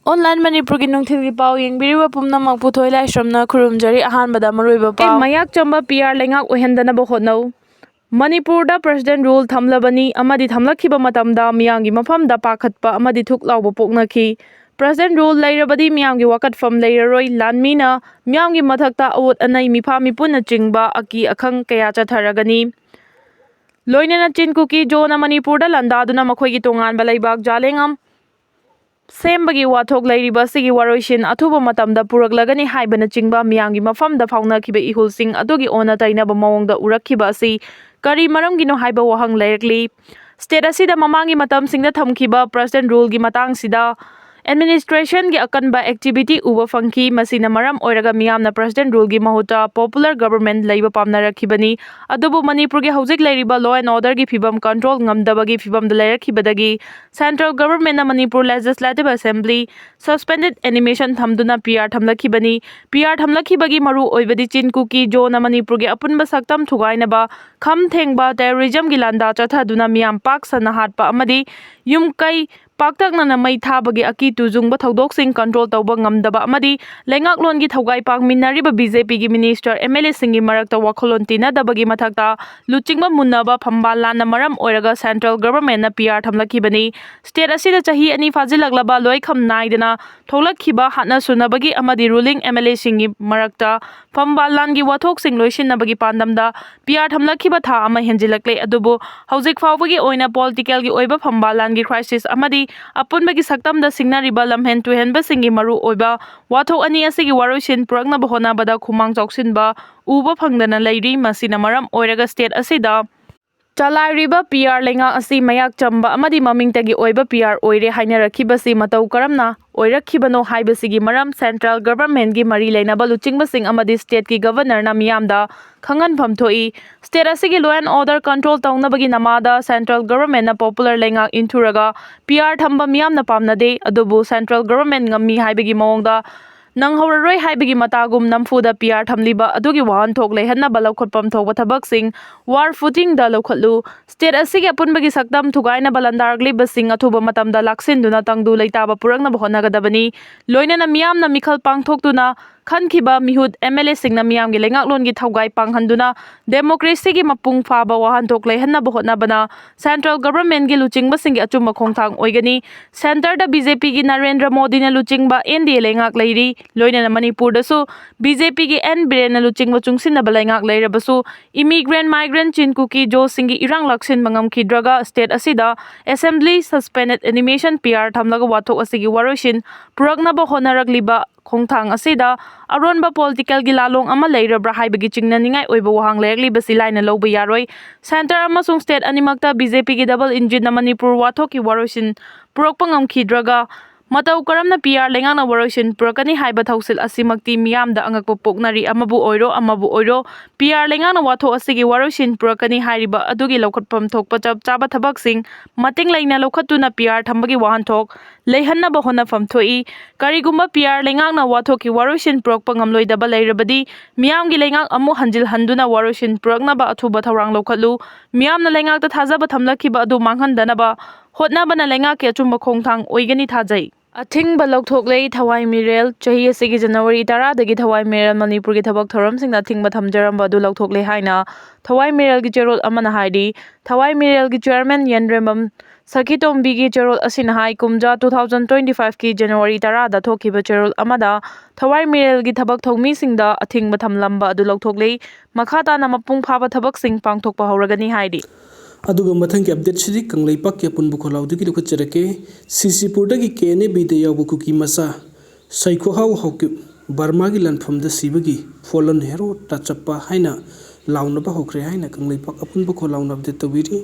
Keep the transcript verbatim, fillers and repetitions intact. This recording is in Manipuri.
Online ꯃꯅꯤꯄꯨꯔꯒꯤ ꯅꯨꯡꯊꯤꯜꯒꯤ ꯄꯥꯎ ꯌꯦꯡꯕꯤꯔꯤꯕ ꯄꯨꯝꯅꯃꯛꯄꯨ ꯊꯣꯏ ꯂꯥꯏꯁ꯭ꯔꯝꯅ ꯈꯨꯔꯨꯝꯖꯔꯤ꯫ ꯑꯍꯥꯟꯕꯗ ꯃꯔꯨꯑꯣꯏꯕ ꯑꯩ ꯄꯥꯎ꯫ ꯃꯌꯥꯛ ꯆꯝꯕ P R ꯂꯩꯉꯥꯛ ꯑꯣꯏꯍꯟꯗꯅꯕ ꯍꯣꯠꯅꯧ꯫ ꯃꯅꯤꯄꯨꯔꯗ President Rule ꯊꯝꯂꯕꯅꯤ ꯑꯃꯗꯤ ꯊꯝꯂꯛꯈꯤꯕ ꯃꯇꯝꯗ ꯃꯤꯌꯥꯝꯒꯤ ꯃꯐꯝꯗ ꯄꯥꯈꯠꯄ ꯑꯃꯗꯤ ꯊꯨꯛ ꯂꯥꯎꯕ ꯄꯣꯛꯅꯈꯤ꯫ President Rule ꯂꯩꯔꯕꯗꯤ ꯃꯤꯌꯥꯝꯒꯤ ꯋꯥꯀꯠꯐꯝ ꯂꯩꯔꯔꯣꯏ꯫ ꯂꯥꯟꯃꯤꯅ ꯃꯤꯌꯥꯝꯒꯤ ꯃꯊꯛꯇ ꯑꯑꯣꯠ ꯑꯅꯩ, ꯃꯤꯐꯥ ꯃꯤꯄꯨꯟꯅꯆꯤꯡꯕ ꯑꯀꯤ ꯑꯈꯪ ꯀꯌꯥ ꯆꯠꯊꯔꯒꯅꯤ꯫ ꯂꯣꯏꯅꯅ ꯆꯤꯟ ꯀꯨꯀꯤ ꯖꯣꯅ ꯃꯅꯤꯄꯨꯔꯗ ꯂꯥꯟꯗꯥꯗꯨꯅ ꯃꯈꯣꯏꯒꯤ ꯇꯣꯉꯥꯟꯕ ꯂꯩꯕꯥꯛ ꯖꯥꯂꯦꯡꯉꯝ ꯁꯦꯝꯕꯒꯤ ꯋꯥꯊꯣꯛ ꯂꯩꯔꯤꯕ ꯑꯁꯤꯒꯤ ꯋꯥꯔꯣꯏꯁꯤꯟ ꯑꯊꯨꯕ ꯃꯇꯝꯗ ꯄꯨꯔꯛꯂꯒꯅꯤ ꯍꯥꯏꯕꯅꯆꯤꯡꯕ ꯃꯤꯌꯥꯝꯒꯤ ꯃꯐꯝꯗ ꯐꯥꯎꯅꯈꯤꯕ ꯏꯍꯨꯜꯁꯤꯡ ꯑꯗꯨꯒꯤ ꯑꯣꯟꯅ ꯇꯩꯅꯕ ꯃꯑꯣꯡꯗ ꯎꯔꯛꯈꯤꯕ ꯑꯁꯤ ꯀꯔꯤ ꯃꯔꯝꯒꯤꯅꯣ ꯍꯥꯏꯕ ꯋꯥꯍꯪ ꯂꯩꯔꯛꯂꯤ꯫ State ꯑꯁꯤꯗ ꯃꯃꯥꯡꯒꯤ ꯃꯇꯝꯁꯤꯡꯗ ꯊꯝꯈꯤꯕ President Ruleꯒꯤ ꯃꯇꯥꯡꯁꯤꯗ administrationꯒꯤ ꯑꯀꯟꯕ activity ꯎꯕ ꯐꯪꯈꯤ꯫ ꯃꯁꯤꯅ ꯃꯔꯝ ꯑꯣꯏꯔꯒ ꯃꯤꯌꯥꯝꯅ President Ruleꯒꯤ ꯃꯍꯨꯠꯇ popular government ꯂꯩꯕ ꯄꯥꯝꯅꯔꯛꯈꯤꯕꯅꯤ꯫ ꯑꯗꯨꯕꯨ ꯃꯅꯤꯄꯨꯔꯒꯤ ꯍꯧꯖꯤꯛ ꯂꯩꯔꯤꯕ law and orderꯒꯤ ꯐꯤꯕꯝ control ꯉꯝꯗꯕꯒꯤ ꯐꯤꯕꯝꯗ ꯂꯩꯔꯛꯈꯤꯕꯗꯒꯤ Central Governmentꯅ Manipur Legislative Assembly suspended animation ꯊꯝꯗꯨꯅ P R ꯊꯝꯂꯛꯈꯤꯕꯅꯤ꯫ P R ꯊꯝꯂꯛꯈꯤꯕꯒꯤ ꯃꯔꯨ ꯑꯣꯏꯕꯗꯤ ꯆꯤꯟ ꯀꯨꯀꯤ ꯖꯣꯅ ꯃꯅꯤꯄꯨꯔꯒꯤ ꯑꯄꯨꯟꯕ ꯁꯛꯇꯝ ꯊꯨꯒꯥꯏꯅꯕ, ꯈꯝ ꯊꯦꯡꯕ, terrorismꯒꯤ ꯂꯥꯟꯗꯥ ꯆꯠꯊꯗꯨꯅ ꯃꯤꯌꯥꯝ ꯄꯥꯛ ꯁꯟꯅ ꯍꯥꯠꯄ ꯑꯃꯗꯤ ꯌꯨꯝ ꯀꯩ ꯄꯥꯛꯇꯛꯅꯅ ꯃꯩ ꯊꯥꯕꯒꯤ ꯑꯀꯤ ꯇꯨꯖꯨꯡꯕ ꯊꯧꯗꯣꯛꯁꯤꯡ control ꯇꯧꯕ ꯉꯝꯗꯕ ꯑꯃꯗꯤ ꯂꯩꯉꯥꯛꯂꯣꯟꯒꯤ ꯊꯧꯒꯥꯏ ꯄꯥꯡꯃꯤꯟꯅꯔꯤꯕ BJPꯒꯤ minister, MLAꯁꯤꯡꯒꯤ ꯃꯔꯛꯇ ꯋꯥꯈꯜꯂꯣꯟ ꯇꯤꯟꯅꯗꯕꯒꯤ ꯃꯊꯛꯇ ꯂꯨꯆꯤꯡꯕ ꯃꯨꯟꯅꯕ ꯐꯝꯕꯥꯜ ꯂꯥꯟꯅ ꯃꯔꯝ ꯑꯣꯏꯔꯒ Central Governmentꯅ P R ꯊꯝꯂꯛꯈꯤꯕꯅꯤ꯫ State ꯑꯁꯤꯗ ꯆꯍꯤ ꯑꯅꯤ ꯐꯥꯖꯤꯜꯂꯛꯂꯕ ꯂꯣꯏꯈꯝ ꯅꯥꯏꯗꯅ ꯊꯣꯛꯂꯛꯈꯤꯕ ꯍꯥꯠꯅ ꯁꯨꯅꯕꯒꯤ ꯑꯃꯗꯤ ruling MLAꯁꯤꯡꯒꯤ ꯃꯔꯛꯇ ꯐꯝꯕꯥꯜ ꯂꯥꯟꯒꯤ ꯋꯥꯊꯣꯛꯁꯤꯡ ꯂꯣꯏꯁꯤꯟꯅꯕꯒꯤ ꯄꯥꯟꯗꯝꯗ P R ꯊꯝꯂꯛꯈꯤꯕ ꯊꯥ ꯑꯃ ꯍꯦꯟꯖꯤꯜꯂꯛꯂꯦ꯫ ꯑꯗꯨꯕꯨ ꯍꯧꯖꯤꯛ ꯐꯥꯎꯕꯒꯤ ꯑꯣꯏꯅ politicalꯒꯤ ꯑꯣꯏꯕ ꯐꯝꯕꯥꯜ ꯂꯥꯟꯒꯤ crisis ꯑꯃꯗꯤ ꯑꯄꯨꯟꯕꯒꯤ ꯁꯛꯇꯝꯗ ꯁꯤꯡꯅꯔꯤꯕ ꯂꯝꯍꯦꯟ ꯇꯨꯍꯦꯟꯕꯁꯤꯡꯒꯤ ꯃꯔꯨ ꯑꯣꯏꯕ ꯋꯥꯊꯣꯛ ꯑꯅꯤ ꯑꯁꯤꯒꯤ ꯋꯥꯔꯣꯏꯁꯤꯟ ꯄꯨꯔꯛꯅꯕ ꯍꯣꯠꯅꯕꯗ ꯈꯨꯃꯥꯡ ꯆꯥꯎꯁꯤꯟꯕ ꯎꯕ ꯐꯪꯗꯅ ꯂꯩꯔꯤ꯫ ꯃꯁꯤꯅ ꯃꯔꯝ ꯑꯣꯏꯔꯒ state ꯑꯁꯤꯗ ꯆꯂꯥꯏꯔꯤꯕ P R ꯂꯩꯉꯥꯛ ꯑꯁꯤ ꯃꯌꯥꯛ ꯆꯝꯕ ꯑꯃꯗꯤ ꯃꯃꯤꯡꯇꯒꯤ ꯑꯣꯏꯕ P R ꯑꯣꯏꯔꯦ ꯍꯥꯏꯅꯔꯛꯈꯤꯕꯁꯤ ꯃꯇꯧ ꯀꯔꯝꯅ ꯑꯣꯏꯔꯛꯈꯤꯕꯅꯣ ꯍꯥꯏꯕꯁꯤꯒꯤ ꯃꯔꯝ Central Governmentꯒꯤ ꯃꯔꯤ ꯂꯩꯅꯕ ꯂꯨꯆꯤꯡꯕꯁꯤꯡ ꯑꯃꯗꯤ stateꯀꯤ Governorꯅ ꯃꯤꯌꯥꯝꯗ ꯈꯪꯍꯟꯐꯝ ꯊꯣꯛꯏ꯫ State ꯑꯁꯤꯒꯤ law and order control ꯇꯧꯅꯕꯒꯤ ꯅꯃꯥꯗ Central Governmentꯅ popular ꯂꯩꯉꯥꯛ ꯏꯟꯊꯨꯔꯒ P R ꯊꯝꯕ ꯃꯤꯌꯥꯝꯅ ꯄꯥꯝꯅꯗꯦ꯫ ꯑꯗꯨꯕꯨ Central Government ꯉꯝꯃꯤ ꯍꯥꯏꯕꯒꯤ ꯃꯑꯣꯡꯗ ꯅꯪꯍꯧꯔꯔꯣꯏ ꯍꯥꯏꯕꯒꯤ ꯃꯇꯥꯒꯨꯝ ꯅꯝꯐꯨꯗ ꯄꯤ ꯑꯥꯔ ꯊꯝꯂꯤꯕ ꯑꯗꯨꯒꯤ ꯋꯥꯍꯟꯊꯣꯛ ꯂꯩꯍꯟꯅꯕ ꯂꯧꯈꯠꯐꯝ ꯊꯣꯛꯄ ꯊꯕꯛꯁꯤꯡ ꯋꯥꯔ ꯐꯨꯇꯤꯡꯗ ꯂꯧꯈꯠꯂꯨ꯫ ꯁ꯭ꯇꯦꯠ ꯑꯁꯤꯒꯤ ꯑꯄꯨꯟꯕꯒꯤ ꯁꯛꯇꯝ ꯊꯨꯒꯥꯏꯅꯕ ꯂꯥꯟꯗꯥꯔꯛꯂꯤꯕꯁꯤꯡ ꯑꯊꯨꯕ ꯃꯇꯝꯗ ꯂꯥꯛꯁꯤꯟꯗꯨꯅ ꯇꯪꯗꯨ ꯂꯩꯇꯥꯕ ꯄꯨꯔꯛꯅꯕ ꯍꯣꯠꯅꯒꯗꯕꯅꯤ꯫ ꯂꯣꯏꯅꯅ ꯃꯤꯌꯥꯝꯅ ꯃꯤꯈꯜ ꯄꯥꯡꯊꯣꯛꯇꯨꯅ ꯈꯟꯈꯤꯕ ꯃꯤꯍꯨꯠ ꯑꯦꯝ ꯑꯦꯜ ꯑꯦꯁꯤꯡꯅ ꯃꯤꯌꯥꯝꯒꯤ ꯂꯩꯉꯥꯛꯂꯣꯟꯒꯤ ꯊꯧꯒꯥꯏ ꯄꯥꯡꯍꯟꯗꯨꯅ ꯗꯦꯃꯣꯀ꯭ꯔꯦꯁꯤꯒꯤ ꯃꯄꯨꯡ ꯐꯥꯕ ꯋꯥꯍꯟꯊꯣꯛ ꯂꯩꯍꯟꯅꯕ ꯍꯣꯠꯅꯕꯅ ꯁꯦꯟꯇ꯭ꯔꯦꯜ ꯒꯚꯔꯟꯃꯦꯟꯠꯀꯤ ꯂꯨꯆꯤꯡꯕꯁꯤꯡꯒꯤ ꯑꯆꯨꯝꯕ ꯈꯣꯡꯊꯥꯡ ꯑꯣꯏꯒꯅꯤ꯫ ꯁꯦꯟꯇꯔꯗ ꯕꯤ ꯖꯦ ꯄꯤꯒꯤ ꯅꯔꯦꯟꯗ꯭ꯔ ꯃꯣꯗꯤꯅ ꯂꯨꯆꯤꯡꯕ ꯑꯦꯟ ꯗꯤ ꯑꯦ ꯂꯩꯉꯥꯛ ꯂꯩꯔꯤ꯫ ꯂꯣꯏꯅꯅ ꯃꯅꯤꯄꯨꯔꯗꯁꯨ ꯕꯤ ꯖꯦ ꯄꯤꯒꯤ ꯑꯦꯟ ꯕꯤꯔꯦꯟꯅ ꯂꯨꯆꯤꯡꯕ ꯆꯨꯡꯁꯤꯟꯅꯕ ꯂꯩꯉꯥꯛ ꯂꯩꯔꯕꯁꯨ, ꯏꯃꯤꯒ꯭ꯔꯦꯟꯠ, ꯃꯥꯏꯒ꯭ꯔꯦꯟꯠ, ꯆꯤꯟ ꯀꯨꯀꯤ ꯖꯣꯁꯤꯡꯒꯤ ꯏꯔꯥꯡ ꯂꯥꯛꯁꯤꯟꯕ ꯉꯝꯈꯤꯗ꯭ꯔꯒ ꯁ꯭ꯇꯦꯠ ꯑꯁꯤꯗ ꯑꯦꯁꯦꯝꯕ꯭ꯂꯤ ꯁꯁꯄꯦꯟꯗꯦꯗ ꯑꯦꯅꯤꯃꯦꯁꯟ ꯄꯤ ꯑꯥꯔ ꯊꯝꯂꯒ ꯋꯥꯊꯣꯛ ꯑꯁꯤꯒꯤ ꯋꯥꯔꯣꯏꯁꯤꯟ ꯄꯨꯔꯛꯅꯕ ꯍꯣꯠꯅꯔꯛꯂꯤꯕ ꯈꯣꯡꯊꯥꯡ ꯑꯁꯤꯗ ꯑꯔꯣꯟꯕ ꯄꯣꯂꯤꯇꯤꯀꯦꯜꯒꯤ ꯂꯥꯂꯣꯡ ꯑꯃ ꯂꯩꯔꯕ꯭ꯔꯥ ꯍꯥꯏꯕꯒꯤ ꯆꯤꯡꯅꯅꯤꯡꯉꯥꯏ ꯑꯣꯏꯕ ꯋꯥꯍꯪ ꯂꯩꯔꯛꯂꯤꯕꯁꯤ ꯂꯥꯏꯅ ꯂꯧꯕ ꯌꯥꯔꯣꯏ꯫ ꯁꯦꯟꯇꯔ ꯑꯃꯁꯨꯡ ꯁ꯭ꯇꯦꯠ ꯑꯅꯤꯃꯛꯇ ꯕꯤ ꯖꯦ ꯄꯤꯒꯤ ꯗꯕꯜ ꯏꯟꯖꯤꯟꯅ ꯃꯅꯤꯄꯨꯔ ꯋꯥꯊꯣꯛꯀꯤ ꯋꯥꯔꯣꯏꯁꯤꯟ ꯄꯨꯔꯛꯄ ꯉꯝꯈꯤꯗ꯭ꯔꯒ, ꯃꯇꯧ ꯀꯔꯝꯅ ꯄꯤ ꯑꯥꯔ ꯂꯩꯉꯥꯛꯅ ꯋꯥꯔꯣꯏꯁꯤꯟ ꯄꯨꯔꯛꯀꯅꯤ ꯍꯥꯏꯕ ꯊꯧꯁꯤꯜ ꯑꯁꯤꯃꯛꯇꯤ ꯃꯤꯌꯥꯝꯗ ꯑꯉꯛꯄ ꯄꯣꯛꯅꯔꯤ꯫ ꯑꯃꯕꯨ ꯑꯣꯏꯔꯣ, ꯑꯃꯕꯨ ꯑꯣꯏꯔꯣ, ꯄꯤ ꯑꯥꯔ ꯂꯩꯉꯥꯛꯅ ꯋꯥꯊꯣꯛ ꯑꯁꯤꯒꯤ ꯋꯥꯔꯣꯏꯁꯤꯟ ꯄꯨꯔꯛꯀꯅꯤ ꯍꯥꯏꯔꯤꯕ ꯑꯗꯨꯒꯤ ꯂꯧꯈꯠꯐꯝ ꯊꯣꯛꯄ ꯆꯞ ꯆꯥꯕ ꯊꯕꯛꯁꯤꯡ ꯃꯇꯤꯡ ꯂꯩꯅ ꯂꯧꯈꯠꯇꯨꯅ ꯄꯤ ꯑꯥꯔ ꯊꯝꯕꯒꯤ ꯋꯥꯍꯟꯊꯣꯛ ꯂꯩꯍꯟꯅꯕ ꯍꯣꯠꯅꯐꯝ ꯊꯣꯛꯏ꯫ ꯀꯔꯤꯒꯨꯝꯕ ꯄꯤ ꯑꯥꯔ ꯂꯩꯉꯥꯛꯅ ꯋꯥꯊꯣꯛꯀꯤ ꯋꯥꯔꯣꯏꯁꯤꯟ ꯄꯨꯔꯛꯄ ꯉꯝꯂꯣꯏꯗꯕ ꯂꯩꯔꯕꯗꯤ, ꯃꯤꯌꯥꯝꯒꯤ ꯂꯩꯉꯥꯛ ꯑꯃꯨꯛ ꯍꯟꯖꯤꯜꯍꯟꯗꯨꯅ ꯋꯥꯔꯣꯏꯁꯤꯟ ꯄꯨꯔꯛꯅꯕ ꯑꯊꯨꯕ ꯊꯧꯔꯥꯡ ꯂꯧꯈꯠꯂꯨ꯫ ꯃꯤꯌꯥꯝꯅ ꯂꯩꯉꯥꯛꯇ ꯊꯥꯖꯕ ꯊꯝꯂꯛꯈꯤꯕ ꯑꯗꯨ ꯃꯥꯡꯍꯟꯗꯅꯕ ꯍꯣꯠꯅꯕꯅ ꯂꯩꯉꯥꯛꯀꯤ ꯑꯆꯨꯝꯕ ꯈꯣꯡꯊꯥꯡ ꯑꯣꯏꯒꯅꯤ ꯊꯥꯖꯩ꯫ ꯑꯊꯤꯡꯕ ꯂꯧꯊꯣꯛꯂꯦ꯫ ꯊꯋꯥꯏ ꯃꯤꯔꯦꯜ꯫ ꯆꯍꯤ ꯑꯁꯤꯒꯤ ꯖꯅꯋꯥꯔꯤ ꯇꯔꯥꯗꯒꯤ ꯊꯋꯥꯏ ꯃꯤꯔꯦꯜ ꯃꯅꯤꯄꯨꯔꯒꯤ ꯊꯕꯛ ꯊꯧꯔꯝꯁꯤꯡꯗ ꯑꯊꯤꯡꯕ ꯊꯝꯖꯔꯝꯕ ꯑꯗꯨ ꯂꯧꯊꯣꯛꯂꯦ ꯍꯥꯏꯅ ꯊꯋꯥꯏ ꯃꯤꯔꯦꯜꯒꯤ ꯆꯦꯔꯣꯜ ꯑꯃꯅ ꯍꯥꯏꯔꯤ꯫ ꯊꯋꯥꯏ ꯃꯤꯔꯦꯜꯒꯤ ꯆꯦꯌꯔꯃꯦꯟ ꯌꯦꯟꯔꯦꯝꯕꯝ ꯁꯈꯤꯇꯣꯝꯕꯤꯒꯤ ꯆꯦꯔꯣꯜ ꯑꯁꯤꯅ ꯍꯥꯏ, ꯀꯨꯝꯖꯥ two thousand twenty five ꯀꯤ ꯖꯅꯋꯥꯔꯤ ꯇꯔꯥꯗ ꯊꯣꯛꯈꯤꯕ ꯆꯦꯔꯣꯜ ꯑꯃꯗ ꯊꯋꯥꯏ ꯃꯤꯔꯦꯜꯒꯤ ꯊꯕꯛ ꯊꯧꯃꯤꯁꯤꯡꯗ ꯑꯊꯤꯡꯕ ꯊꯝꯂꯝꯕ ꯑꯗꯨ ꯂꯧꯊꯣꯛꯂꯦ꯫ ꯃꯈꯥ ꯇꯥꯅ ꯃꯄꯨꯡ ꯐꯥꯕ ꯊꯕꯛꯁꯤꯡ ꯄꯥꯡꯊꯣꯛꯄ ꯍꯧꯔꯒꯅꯤ ꯍꯥꯏꯔꯤ꯫ ꯑꯗꯨꯒ ꯃꯊꯪꯒꯤ ꯑꯞꯗꯦꯠꯁꯤꯗꯤ ꯀꯪꯂꯩꯄꯥꯛꯀꯤ ꯑꯄꯨꯟꯕ ꯈꯣꯜꯂꯥꯎꯗꯒꯤ ꯂꯧꯈꯠꯆꯔꯛꯀꯦ꯫ ꯁꯤ ꯁꯤ ꯄꯨꯔꯗꯒꯤ ꯀꯦ ꯑꯦꯟ ꯑꯦ ꯕꯤꯗ ꯌꯥꯎꯕ ꯀꯨꯀꯤ ꯃꯆꯥ ꯁꯩꯈꯣꯍꯥꯎ ꯍꯥꯎꯀꯤꯞ ꯕꯔꯃꯥꯒꯤ ꯂꯥꯟꯐꯝꯗ ꯁꯤꯕꯒꯤ ꯐꯣꯂꯟ ꯍꯦꯔꯣ ꯇꯥꯆꯞꯄ ꯍꯥꯏꯅ ꯂꯥꯎꯅꯕ ꯍꯧꯈ꯭ꯔꯦ ꯍꯥꯏꯅ ꯀꯪꯂꯩꯄꯥꯛ ꯑꯄꯨꯟꯕ ꯈꯣꯜꯂꯥꯎꯅ ꯑꯞꯗꯦꯠ ꯇꯧꯕꯤꯔꯤ꯫